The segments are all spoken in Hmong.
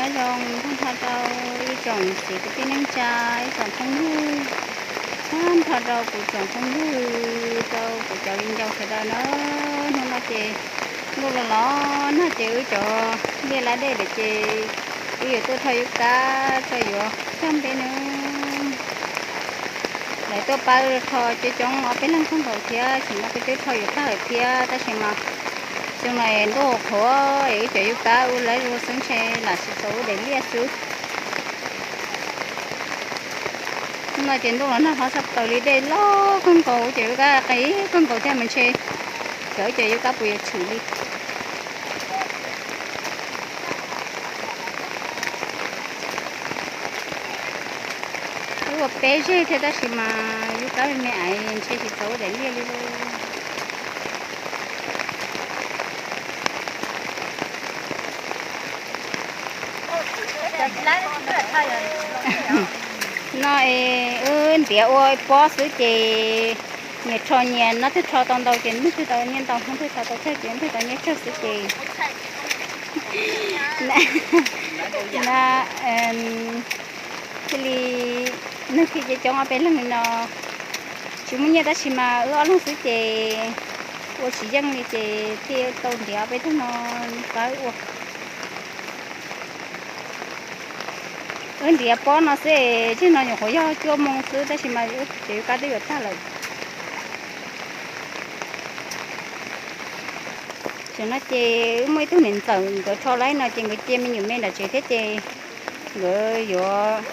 Zoo npaj nrho rau ib tsoom txiv kwv tij neej tsa, ib tsoom phooj ywg, npaj nrho rau kuv tsoom phooj ywg, rau kuv cov viv ncaus sawv daws na. Hnub no ces ntuj los los nag ces wb cov liaj lab dej lawm ces wb yuav tuaj rho yub kab rau yuav cog npeb na. Lawv tuaj pab rho coob coob ob peb leeg kawg nkaus thiab, tsis muaj peb twb rho yuav tag lawm thiab, tab sis mas xyoo no ntuj qhuav es wb cov yub kab ua lawv ua xwb ntshe lam tsis tau ua daim liaj xwb. Hnub no ces ntuj los nag hlob tshaj plaws li, dej loj kawg nkaus, wb cov yub kab qis kawg nkaus thiab mas ntshe cov wb cov yub kab puas yuav tshwm li. Wb ua peb zeg thiab tab sis mas yub kab me me es ntshe tsis txaus ua daim liaj li lauj. No es wb ntiav ua pob xwb ces nyias rho nyias, no twg rho tau ntau ces hnub twg tau nyiaj ntau, hnub twg rho tau tsawg ces hnub twg tau nyiaj tsawg xwb ces na, thiaj li neeg thiaj coob coob ob peb leeg li no. Tsis muaj nyiaj tab sis mas wb ob leeg xwb ces ua tsis yeej li ces thiaj tau ntiav ob peb tug no pab ua. Wb ntiav pob no xwb, tsis no nyuam qhuav yog cuaj moo xwb tab sis mas wb cov yub kab twb yuav tag lawm. Tam no ces wb muaj ib tug niam ntxawm nkawd rho laib no ces nkawd cia me nyuam me nram tsev thiab ces nkawd yuav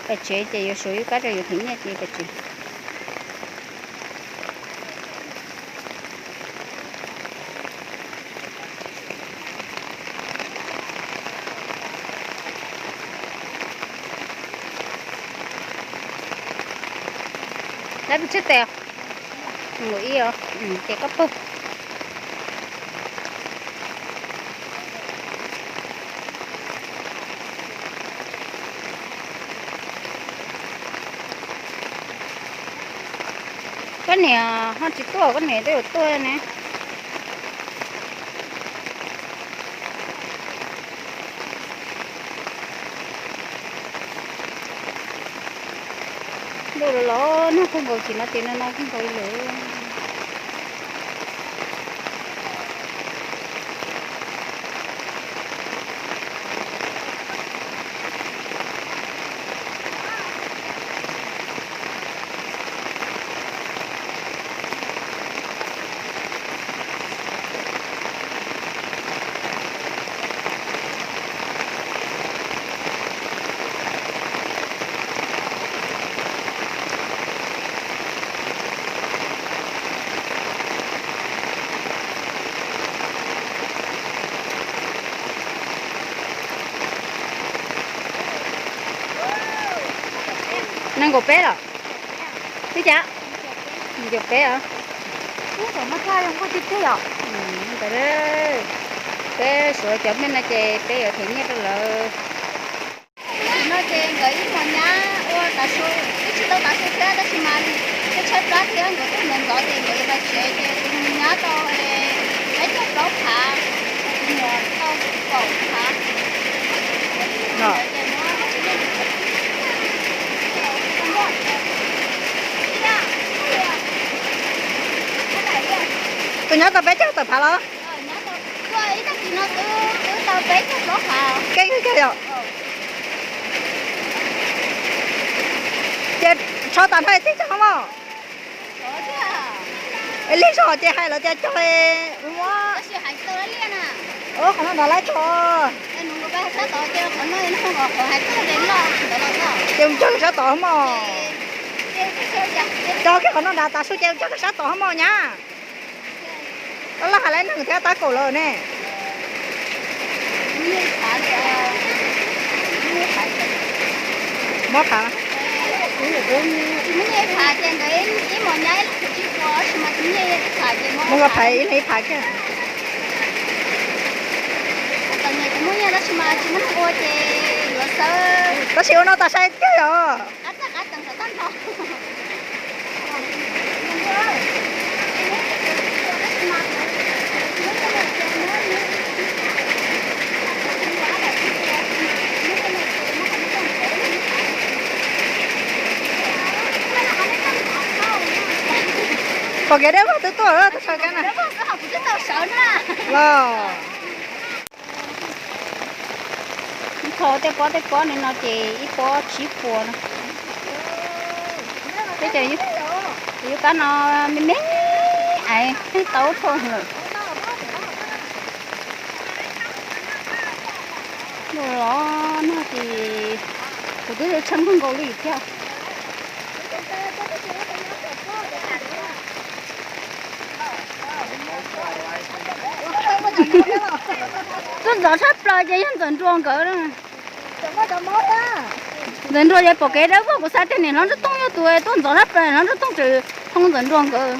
pais tsev ces yuav suav yub kab rau yuav them nyiaj ces pais tsev. Lab pes tsawg tes? Nkaum ib os, ces koj pawg. Koj niam ho tsis tuaj, koj niam twb yuav tuaj ne. Ntuj los los nag kawg nkaus, tsis no ces no no kawg nkaus li lawm. Nees nkaum peb lawm. Twb cas? Nees nkaum peb os. Peb suav cov me no ces peb yuav them nyiaj rau lawv. No ces nkawd ib hmos nyab ua tav su, twb tsis tau tav su thiab tab sis mas tshaib plab thiab nkawd tuaj ntxov ntxov ces nkawd yuav pais tsev ces tus hmos nyab tau peb caug plaub phav, tus muam tau kaum phav. Tus nyab tau peb caug tawm phav los? Ib tag kis no twb tau peb caug plaub phav. Keej kawg yom? Ces tsho tas no tib tso mog. Lig zog ces hais lawv tias cog ua, qhov no nrad lawv tso. Ces mus cog sab tod mog. Cog kiag qhov no nrad tav su ces cog sab tod mog nyab. Laj hais lawv neeg thiab tab kaum lawm ne. Mob phav. Mus nqa phav ib leeg ib phav kiag. Tab sis ua no tas sai kiag yom. Pom kev dawb vog twb tuaj lawm, tuaj sawv kev na. Los, ib qho tej pob tej pob li no ces ib pob tsib puas no. Peb cov yuav kab no me me, ais qeej tau dhau lawm. Los no ces kuv twb tshee kawg nkaus li thiab. Tuaj ntxov tshaj plaws ces yog Ntxawm Nruas nkawd. Ntxawm Nruas ces pom kev dawb vog, kuv xav tias niam hlob Ntsuab Tooj yog tus tuaj ntxov tshaj plaws, niam hlob Ntsuab Tooj tseem thoob Ntxawm Nruas nkawd.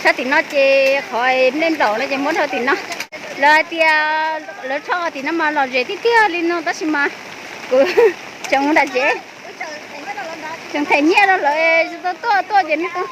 Sab tim no ces qhov nplej nplaum no ces muab rau tim no. Lawv hais tias lawv rho tim no mas lom zem tiag tiag li no tab sis mas kuv tseem mus nram tsev, tseem them nyiaj rau lawv tsis tau tuaj, tuaj ces nej tuaj.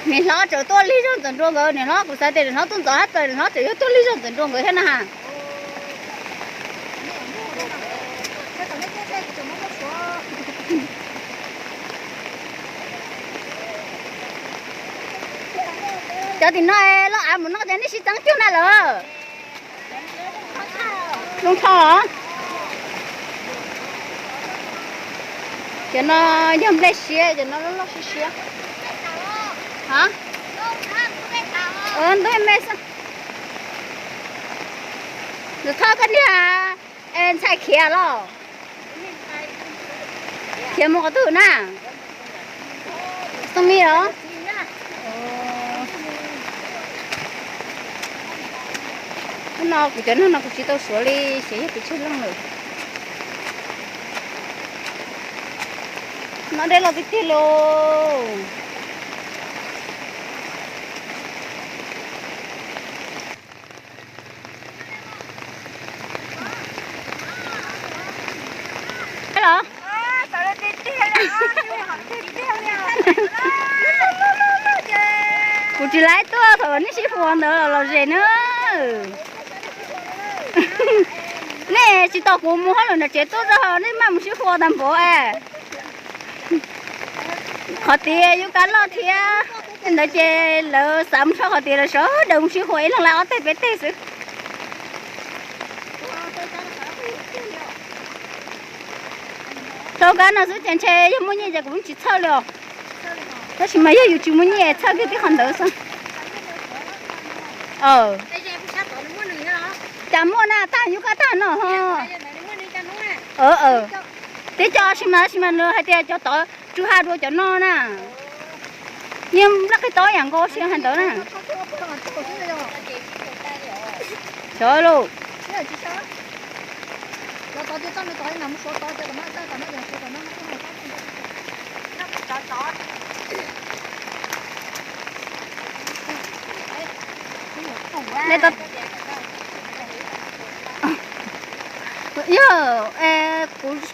Niam hlob tseem tuaj lig zog Ntxawm Nruas nkawd, niam hlob, kuv xav tias niam hlob tuaj ntxov tshaj plaws, niam hlob tseem yuav tuaj lig zog Ntxawm Nruas nkawd thiab na. Cov tim no loj av mus no ces nej sib txeeb cuag na lawm. Zoo tho os. Cov no yog nplej siab, cov no loj loj siab siab. Ha, ntub me xwb. Nws thoj koj niag ntxhais khiav los? Khiav mus qhov twg na? Xoo mi os. Hnub no kuv cov neeg no kuv tsis tau suav li, xyov yog kuv tsheej leej lawm. No dej loj tiag tiag lauj. Los, kuv tsis laib tuaj thaum nej sib huas ntawd los zem na. Nej tsis tos kuv mus hauj lwm nram tsev tuaj tso, nej maj mus sib huas tag npaum es. Qhov tid yub kab loj thiab, ntawd ces lawv xav mus tshoj qhov tid lawv sawv daws mus sib huas ib leeg laib ob teg peb teg xwb. Rau kab no xwb ces ntshe yog muaj nyiaj ces kuv tsis txhawj li os. Tab sis mas yog yus tsis muaj nyiaj txhawj kiag tib qho ntawd xwb. Cas muaj na, tag yub kab tag no ho. Tib co sis mas, sis mas nws hais tias cov tod tsw ha dua cov no na. Yeej nplaj qis tob yam nkaus sis hais ntawd na. Xyov lauj. Yog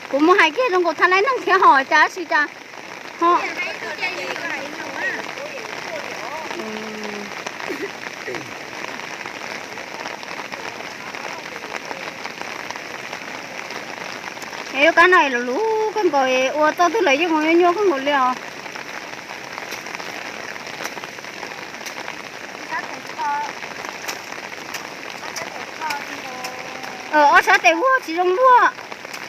kuv mus hais kiag zoo nkaus thaj laib neeg thiab ho cas tsis cas ho. Es yuav kab no es luv luv kawg nkaus, ua txoj twg los yeej ua nyuaj nyuaj kawg nkaus li os. Ob sab tes vuag tsis zoo luaj,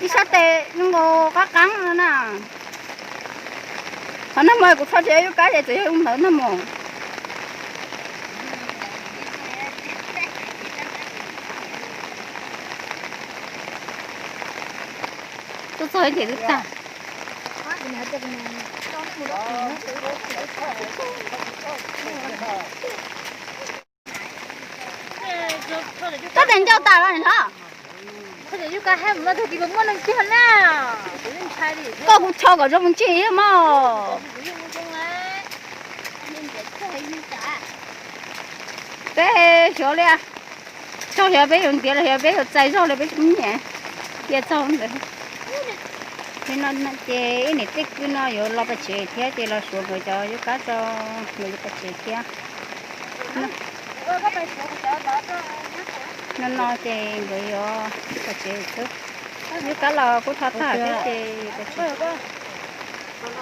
ib sab tes zoo nkaus qab qab no na. Qhov nag hmo kuv rho tsis yog yuav kab ces txawm yog ntawd nag hmo. Tuaj txog ces twb tag. Koj tes ncauj tas los niam hlob? Koj kuv rho kom zoo mus ntsis mog. Peb xyov li, txog xyov peb yuav ntiav los xyov peb yuav txais zog li peb tsis nyiam. Cia txog ntawd. Li no ces ib niam tej kwv no yuav los pais tsev thiab ces los suav nkawd cov yub kab tso, nkawd yuav pais tsev thiab. No no ces nkawd yuav pais tsev xwb. Yub kab los kuj tho tag thiab ces yuav pais tsev. Kaum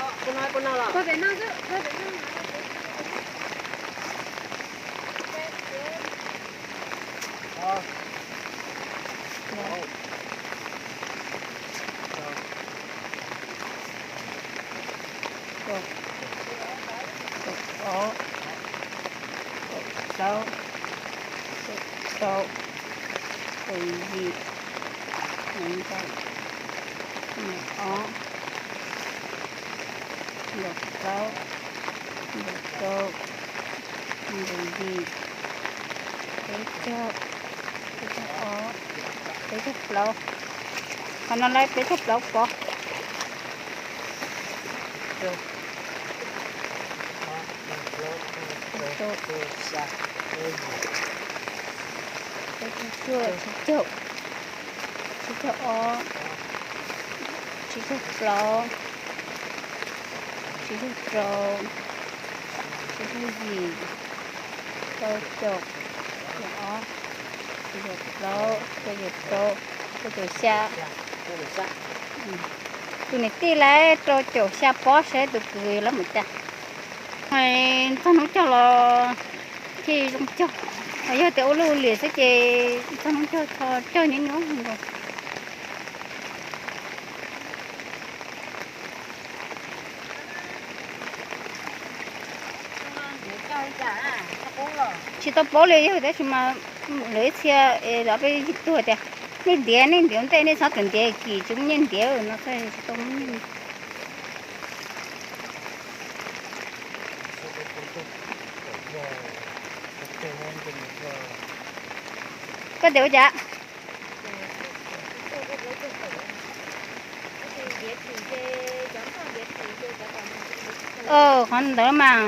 ob, kaum plaub, kaum yim, kaum ob, kaum plaub, kaum rau, kaum yim, peb caug, peb caug ob, peb caug plaub. Qhov no lawm peb caug plaub pob. Peb caug cuaj, tsib caug, tsib caug ob, tsib caug plaub, tsib caug rau, tsib caug yim, rau caum, caum ob, rau caum plaub, rau caum rau, rau caum xya. Tus niam tij lawm rau caum xya pob, saib tus kwv lawv mus cas. Txog hnub cog los thiaj zoo cog, yog tias ua luj liam xwb ces txog hnub cog tho cog niaj hnub nkaus. Tsis tau paub li yog tab sis mas lawv ib txhia es peb yig tuag tias nej ntiav nej ntiav ntej nej txhob txawm ntiav kim tsis muaj nyiaj ntiav no tsis tau muaj nyiaj. Koj tias ua cas? Qhov ntawd mas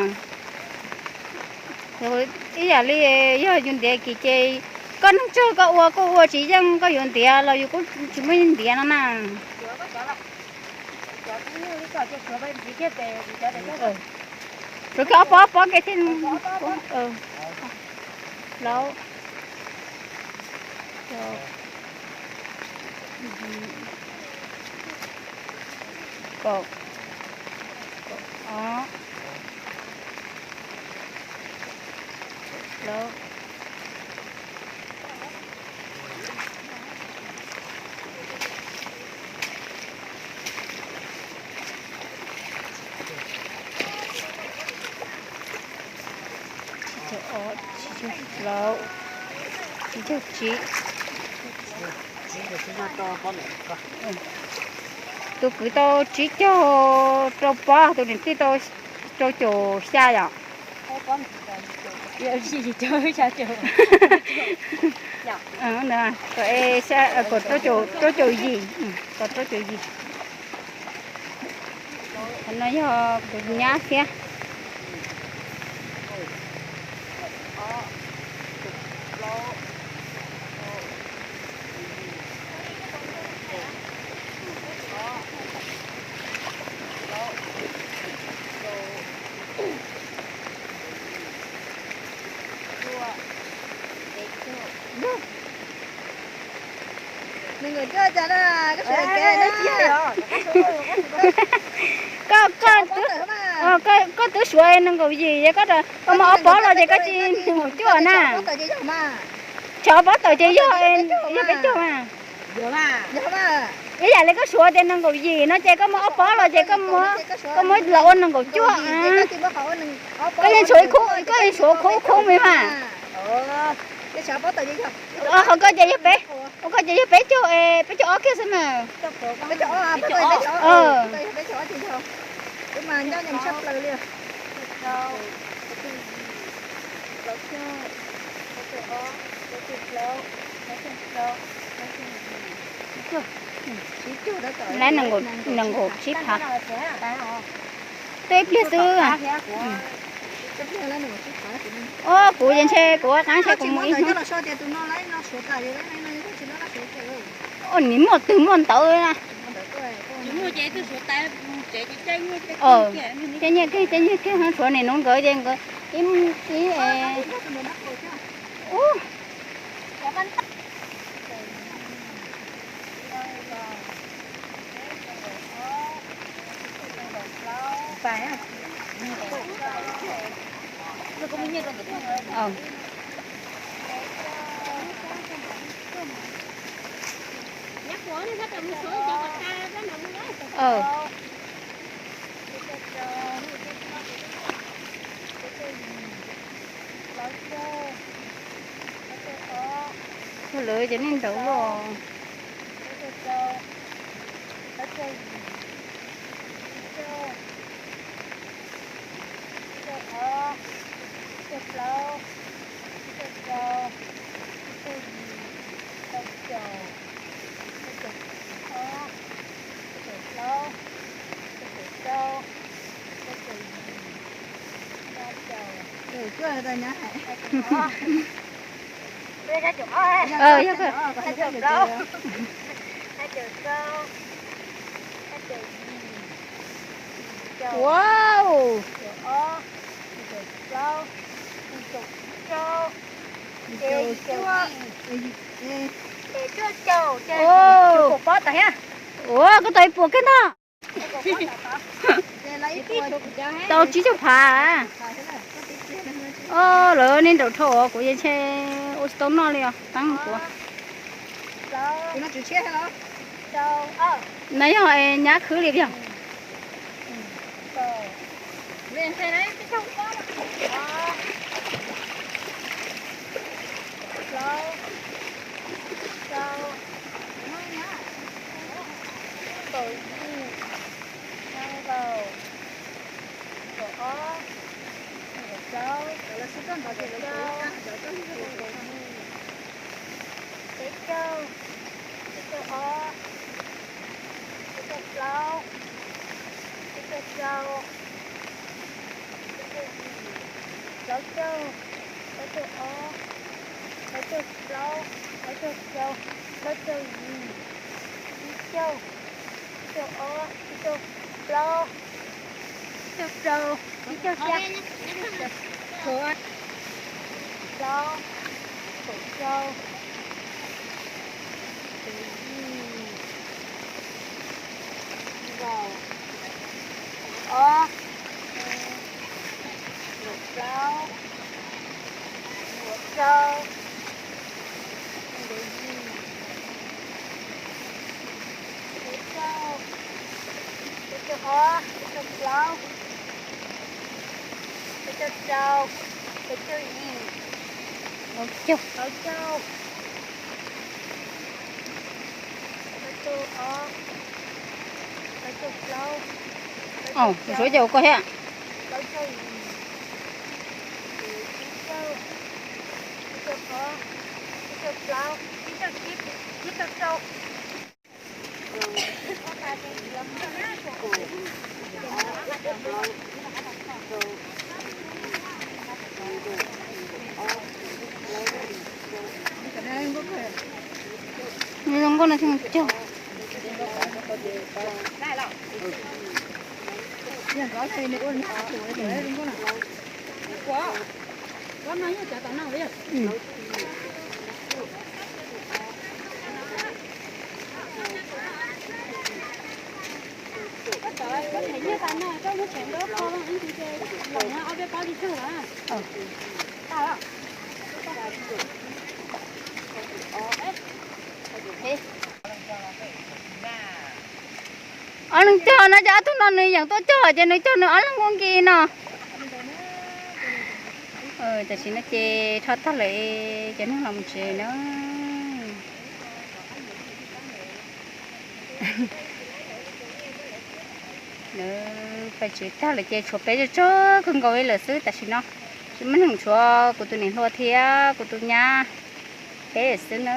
ib yam li yog yus ntiav kim ces koj neej tsawg koj ua koj ua tsis yeej koj yuav ntiav los yus kuj tsis muaj ntiav no na. Rau kiag ob pob, ob pob kiag thiaj plaub, kaum, kaum ob, kaum plaub, tsib caug ob, tsib caug plaub, tsib caug tsib. Tus kwv tau tsib caug rau pob, tus niam tij tau rau caum xya yom. Rau caum yim, rau caum yim. Qhov no yog kuv nyab thiab. Koj, koj twb suav nees nkaum yim, koj muaj ob pob los ces koj tsis nkaum cuaj na. Tshuav pob tawm ces yog, yog peb caug mas. Ib yam li koj suav tias nees nkaum yim no ces koj muaj ob pob los ces koj muab los ua nees nkaum cuaj. Koj yeej suav, koj yeej suav khub khub me mas. Qhov koj ces yog peb, qhov koj ces yog peb caug, peb caug ob kiag xwb na. Lawv nees nkaum tsib phav. Twb ib pliag xwb. Kuv ces ntshe kuv qab ntshe kuv mus ib hnub. Nim muaj twg muaj ntawd na. Caij nyiaj kiag, caij nyiaj kiag, tshuav niam nuv nkawd ces nkawd ib, ib, ub. Lawv ces nej nraud los. Wow. Ua, koj tau ib puas kiag ntag. Tau tsib caug phav. Lawv nej nraud dhau os, kuv yeej ntshe ua tsis tau noj li os, teeb kuv. No yog nyab khwb li yog. Peb caug, peb caug ob, peb caug plaub, peb caug rau, peb caug yim, plaub caug, plaub caug ob, plaub caug plaub, plaub caug rau, plaub caug yim, tsib caug, tsib caug ob, tsib caug plaub, tsib caug rau, tsib caug xya, plaub, kaum rau, kaum yim, kaum ob, kaum plaub, kaum rau, kaum yim, peb caug, peb caug ob, peb caug plaub, peb caug rau, peb caug yim, plaub caug, plaub caug, plaub caug ob, plaub caug plaub, plaub caug rau, plaub caug yim, tsib caug, tsib caug ob, tsib caug plaub, tsib caug tsib, tsib caug rau. Nws zoo nkauj no xyoo caug. Ob leeg cog no ces ob tug no nws yeem tuaj cog ces nws cog nws ob leeg ua nkis no. Tam sim no ces rho tag lawm, cov neeg los mus tsev na. Lawv pais tsev tag lawm ces tshuav peb tso tso kawg nkaus li lawm xwb tam sim no. Tsis muaj neeg, tshuav kuv tus niam hluas thiab kuv tus nyab peb xwb na.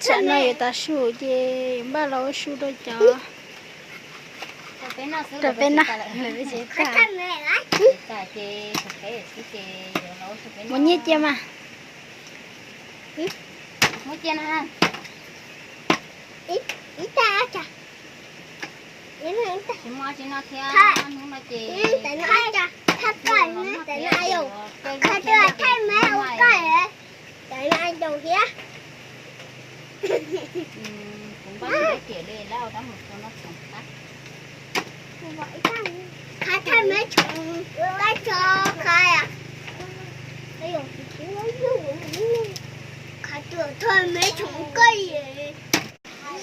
Tsam no yuav tav su ces yuav npaj los ua su rau cov, rau peb noj, lawv peb tsev tag. Muab nyiaj cia mas. Muab cia na. Tsis muaj tsis no thiab, hnub no ces kuv npaj tsis tiav li, lawv rab mus txog no txhoov qab.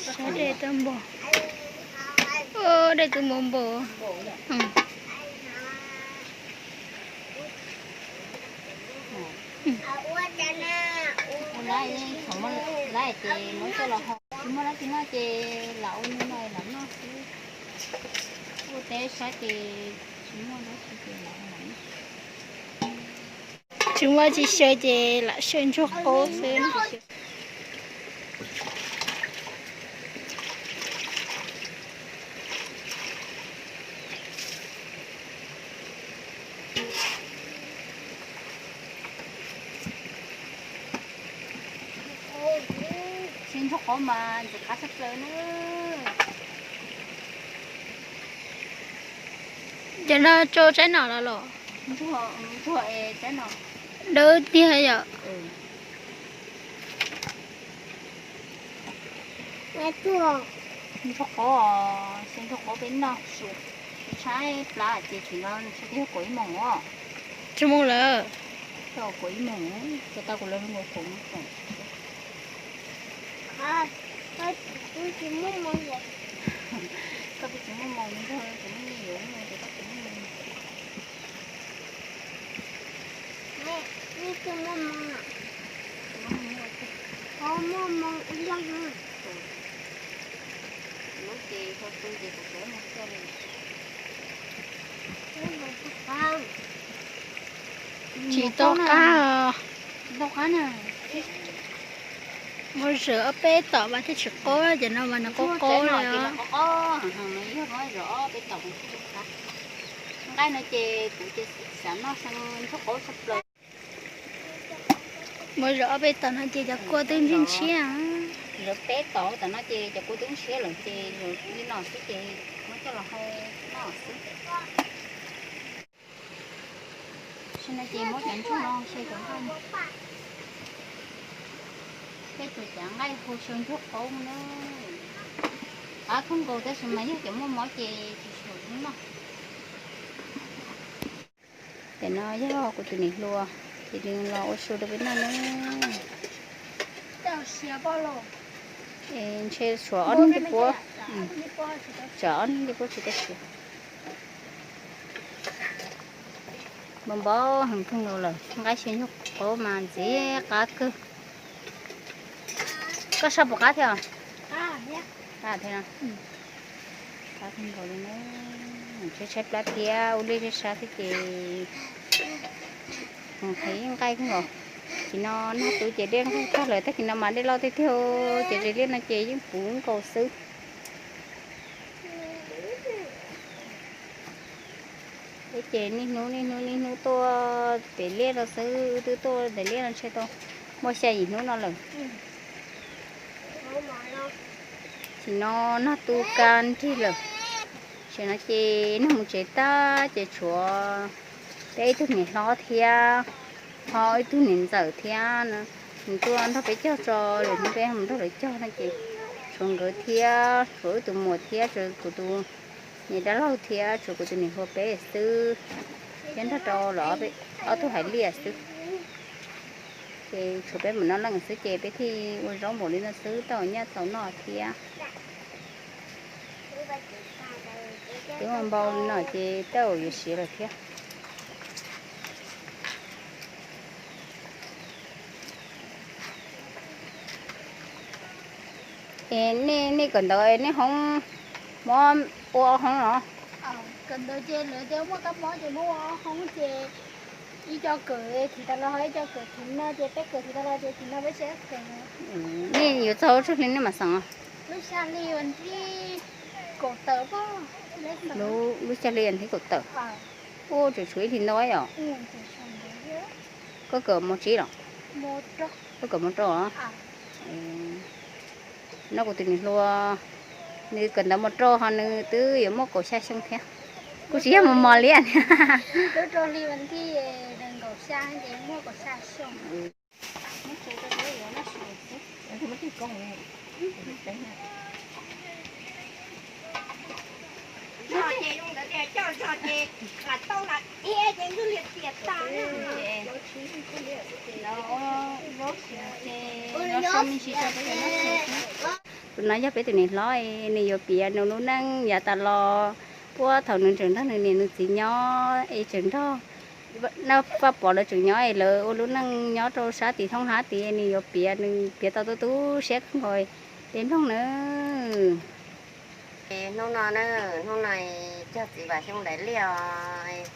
Saib dej twb npau, dej twb npau npau. Lawv ces muab coj los hau, tsis muaj dab tsi noj ces lam ua li no lam noj xwb. Ua teb saib ces tsis muaj dab tsi ces lam ua lam noj. Tsis muaj tsis xyaw ces lam xyaw ntsuag qaub xwb. Xyaw ntsuag qaub mas ntxim qab tshaj plaws na. Cov no tsau tsaib nom los los? Dawb tiag yom. Ntsuag qaub, xyaw ntsuag qaub peb noj su, tshaib plab ces tsis no ntshe twb yog kaum ib moos os. Tsis moos lawm. Tau kaum ib moos, tau kuv lawv mus kaum ib moos. Koj twb tsis muaj moos, koj twb tsis muaj moos, koj twb muaj moos. Muaj moos ib leeg. Lub ces tau tu ces kuv tsuav mus txog li. Tsis tau qab. Tsis tau qab na. Muab zom ob peb tom mas thiaj tsis qaub, cov no mas nws qaub qaub li os. Yog muab zom ob peb tom, nqaij no ces kuv ces xav noj xyaw ntsuag qaub tshaj plaws. Muab zom ob peb tom no ces cov kua twb ntshiab ntshiab. Zom peb tom tom no ces cov kua twb ntshiab lawm ces li no xwb ces muab coj los hau noj xwb. Tam sim no ces muab cov ntsuag no xyaw cov nqaij. Peb tus cav nqaij hu xyaw ntsuag qaub na. Qab kawg nkaus tab sis mas yog cov muaj mob ces tsis tshua zoo noj. Tam no yog kuv tus niam hluas, ces nws los ua su rau peb noj na. Ntshe tshuav ob hnub ncej puab, tsam ob hnub ncej puab tsis tau siav. Npau npau heev kawg nkaus lawm, nqaij xyaw ntsuag qaub mas ntxim qab kawg. Koj sab puas qab thiab? Qab thiab. Qab kawg nkaus li na. Tshaib tshaib plab thiab ua liaj sab thiab ces qhev nqaij kawg nkaus. Tam sim no nag tu ces dej nqig tag lawm, tag kis no mas dej loj tiag tiag, ces zes liaj no ces yeej puv nkaus xwb. Peb ces niaj hnub niaj hnub niaj hnub tuaj pem liaj no xwb, twb tuaj pem liaj no ntshe tau muaj xya yim hnub no lawm. Tam sim no nag tu kawg nrig lawm. Tam sim no ces nag mus tsev tag ces tshuav peb ib tug niam hlob thiab, ho ib tug niam ntxawm thiab, nws tuaj nrog peb cog tso, lwm hnub peb mus nrog lawv cog no ces tshuav nkawd thiab, tshuav wb tus muam thiab, tshuav kuv tus niam dab laug thiab, tshuav kuv tus niam hluas peb xwb, thiab nrog rau lawv ob tug hais liaj xwb. Ces tshuav peb npaum no leej xwb ces peb thiaj ua zaub npaum li no xwb, tej zaum nyaj txaus noj thiab. Twb npau li no ces tej zaum yuav siav lawm thiab. Es nej kawm ntawv nej hoob muab ua hoob los? Kawm ntawv ces lawv tias muaj kab mob ces muab ua hoob ces Ib co kawm thim tas los ho ib co kawm thim no ces peb kawm thim tas los ces thim no peb tsis kawm. Nej yuav txog lub tsawg hli nej mam xeem? Lub xya hli vas thib kaum tawm. Lub xya hli vas thib kaum tawm. Ua tseem tshuav ib hlis ntau yom. Koj kawm mos tsis los? Koj kawm mos rau los? No kuv tus niam hluas, nws kawm ntawv mos rau ho nws twb yuav muaj kaum xya xyoo thiab. Kuj tsis yog mos mos li thiab. Tus no yog peb tus niam hlob, nws yuav piav nws lub neej yav tas los, puag thaum nws tseem nrog nws niam nws txiv nyob es tseem nrog Naj Vaj Pov lawv tseem nyob es lawv ua lub neej nyob rau sab tim thoob hab tid, nws yuav piav, nws piav tau tu tu siab kawg nkaus, peb mloog nawb. Hnub no na, hnub no cog txiv Vam Xyooj daim liaj os,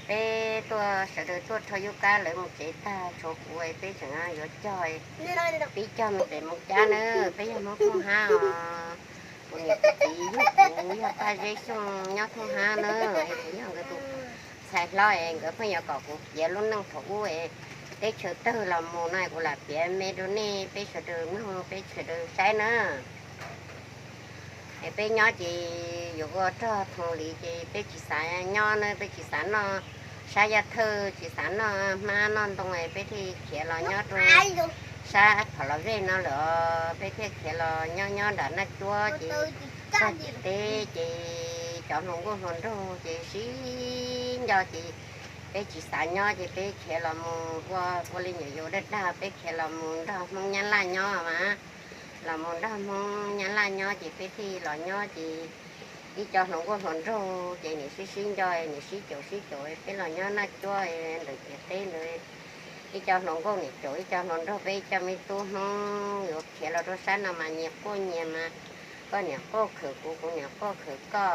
peb tuaj sawv daws tuaj rho yub kab lawv mus tsev tag tshuav kuv, peb tseem yuav cog, pib cog mus pem Moos Cab na, peb yog Hmoob thoob hab os. Kuv niam kuv txiv yug kuv yog Paj Zeb Xyooj nyob thoob hab na, kuv yog nkawd tus ntxhais hlob es nkawd pheej yuav kom kuv piav lub neej thaum ub es teb chaws tawg los mus no kuv lam piav me rau nej peb sawv daws mloog peb sawv daws saib na. Es peb nyob ces yuav ua rog thoom li ces peb tsis xav nyob na, peb tsis xav noj sab yaj thawj, tsis xav noj hmab noj ntoo es peb thiaj khiav los nyob rau sab Phom Los Vej no lawm os, peb thiaj khiav los nyob nyob nram Naj Cuab ces txog ciam teb ces cov hluas nkauj hluas nraug ces sib nco ces peb tsis xav nyob ces peb khiav los mus ua, ua li nyuam yaus dag dag peb khiav los mus nrog Hmoob Nyab Laj nyob mas. Los mus nrog Hmoob Nyab Laj nyob ces peb thiaj los nyob ces ib co hluas nkauj hluas nraug ces nim sib sib nco, nim sib caum sib caum peb los nyob Naj Cuab ntawm ciam teb ntawd. Ib co hluas nkauj nim caum ib co hluas nraug, peb ib co me tub Hmoob yuav khiav los rau sab no mas nyias quaj nyias mas, koj niam quaj khwv kuv, kuv niam quaj khwv koj,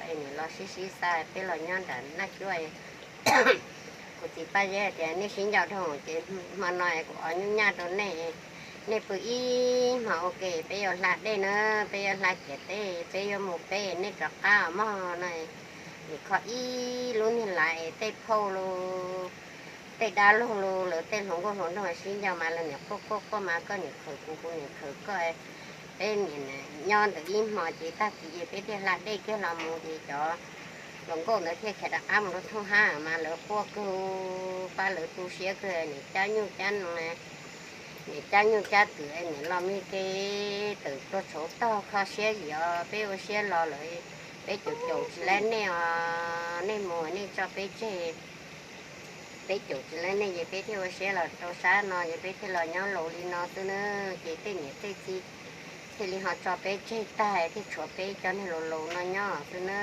es nim los sib sib xa peb los nyob nram Naj Cuab. Kuv txiv Paj Zeb hais tias nej sib nco dhau ces hmo no kuv ua nyuj nyaj rau nej, nej pw ib hmo ua ke, peb yuav hla dej na, peb yuav hla ciam teb, peb yuav mus peb, nej rov qab os mog no. Nim kho ib lub niag lav es tej phauj los, tej dab laug los, lawv tej hluas nkauj hluas nraug sib nco mas lawv nim quaj quaj quaj mas koj nim khwv kuv, kuv nim khwv koj. Peb nim nyob ntawd ib hmo ces tag kis ces peb thiaj hla dej kiag los mus ces cov hluas nkauj ntawd thiaj khiav rov qab mus rau thoob hab mas lawv quaj kawg, pab lawv tu siab kawg, nim cab nyuj cab no, nim cab nyuj cab twm, nim los me ke tawm tuaj tshauv tog kho siab yim os, peb ua siab los lawm, peb caum caum tsis laib nej os, nej mus nej tso peb tseg. Peb caum tsis laib nej ces peb thiaj ua siab los rau sab no ces peb thiaj los nyob laus li no xwb na. Ces tej niam tej txiv thiaj li ho tso peb tseg tag thiaj tshuav peb cov neeg laus laus no nyob xwb na.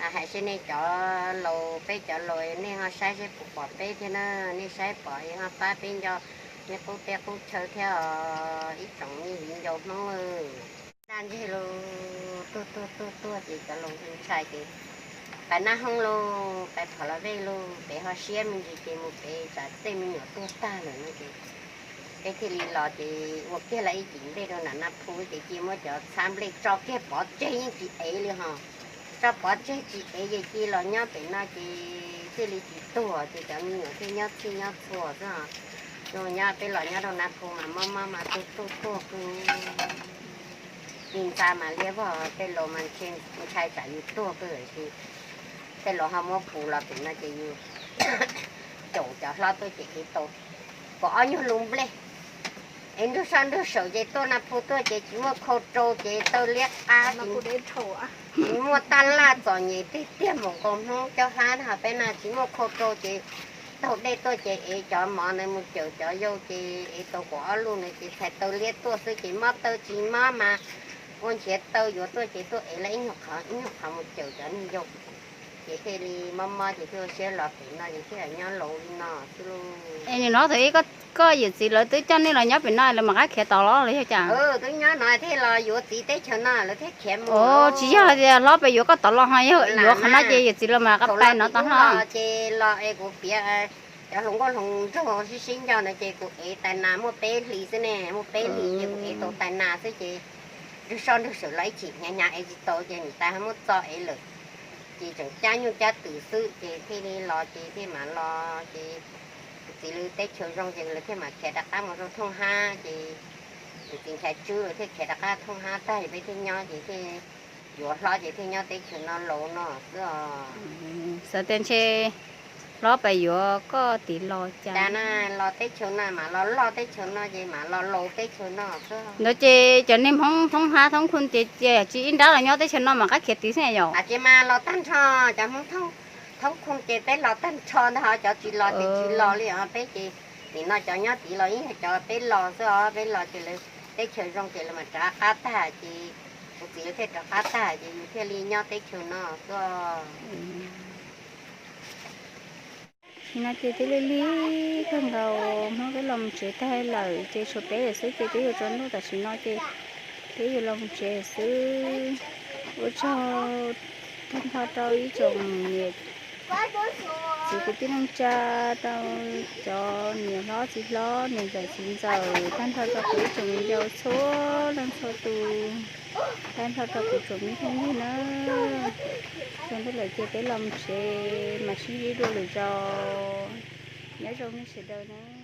Es hais seb nej cov laus, peb cov laus nej ho saib seb puas pom peb thiab na, nej saib pom es ho pab peb nco nej qub teb qub chaw thiab os ib tsoom me viv ncaus Hmoob. Daj ntseg los tuag tuag tuag tuag ces cov laus ntshai ces pais Naj Hoob los, pais Phom Los Vej los, pem ho siab me ntsis ces mus pem tsam tej me nyuam tuag tag lawm no ces peb thiaj li los ces ua kiag lawm ib cim nplej rau nram Naj Phu ces cia muab cov txhab nplej tso kiag pov tseg yeej tsis ev li ho. Tso pov tseg tsis ev ces cia los nyob pem no ces thiaj li tsis tuag ces cov me nyuam thiaj nyob txhij nyob txhua xwb ho. Nyob peb los nyob rau Naj Phu mas mob mob mas tuag tuag tuag kawg. Ib ntxa mas liab vog, tej laus mas ntshai tsam yus tuag kawg ces tej laus ho muab pus los pem no ces yus caum cov hlob tuaj ces ev tau kaum ob nyuag lub nplej. Es nrug sab nrug saum ces tuaj Naj Phu tuaj ces tsis muaj khau rau ces taw liab qab, tsis muaj taj laj txom nyem tiag tiag, npaum nkaus Hmoob cob hab ho peb na tsis muaj khau rau ces taug dej tuaj ces ev cov mov ntawd mus cawm cov yau ces ev tau kaum ob lub ntawd ces txhais taw liab tuaj xwb ces mob taw tsis mob mas ua nchiav taw yuav tuaj ces tuaj ev lawm ib nyuag qhov ib nyuag qhov mus cawm cov neeg yau. Ces thiaj li mob mob ces thiaj ua siab los pem no ces thiaj nyob laus li no xwb lauj. Es nim no thaum ub koj Koj yawm txiv lawv twb coj nej los nyob pem no lawv mam qab khiav tod los los yog cas? Twb nyob no thiaj los yuav txiv teb chaws no lawv thiaj khiav mus. Tsis yog tias hlob pes yuav koj tod los ho yog yuav qhov no ces yawm txiv lawv mam qab pais no tod hlo. Ces los es kuv piav cov hluas nkauj hluas nraug sib sib nco ntawd ces kuv ev tais nas muaj peb hlis xwb ne, muaj peb hlis ces kuv ev tau tais nas xwb ces nrug soj nrug sawm los ib chim hnyav hnyav ev tsis tau ces niam tais ho muab txo ev lawm. Ces tseem cab nyuj cab twm xwb ces thiaj li los ces thiaj mam los ces kuv txiv lawv teb chaws zoo ces lawv thiaj mam khiav rov qab mus rau thooj hab ces kuv txiv Nchaiv Tswb lawv thiaj khiav rov qab thooj hab tag peb thiaj nyob ces thiaj yuav hlob ces thiaj nyob teb chaws no laus no xwb os. Xav tias ntshe hlob pes yuav koj tim los cas na, los teb chaws no mam los loj teb chaws no ces mam los laus teb chaws no xwb. Ntawd ces cov niag Hmoob thoob hab thoob khu ces ces tsis ib nrab los nyob teb chaws no mam qab khiav tid xwb yom? Ces mas los tag nrho, cov Hmoob thoob khu ces peb los tag nrho ntag, ho cov tsis los ces tsis los li os. Peb ces nim no cov nyob tid los yeej yog cov peb los xwb os, peb los ces lawv teb chaws zoo ces lawv mam rov qab tag ces kuv txiv lawv thiaj rov qab tag ces yus thiaj li nyob teb chaws no xwb. Nim no ces twb lig lig kawg nkaus, Hmoob twb los mus tsev tag lawm ces tshuav peb lawm xwb ces peb yuav tsaus ntuj tam sim no ces peb yuav los mus tsev lawm xwb. Ua tsaug tag nrho rau ib tsoom niam txiv kwv tij neej tsa, rau cov niam hlob txiv hlob, niam ntxawm txiv ntxawm, tag nrho rau kuv ib tsoom viv ncaus txhua leej txhua tus, tag nrho rau kuv tsoom me phooj ywg na. Tsaus ntuj lawm ces peb los mus tsev mas sib ntsib dua lwm zaus. Nyob zoo nej sawv daws na.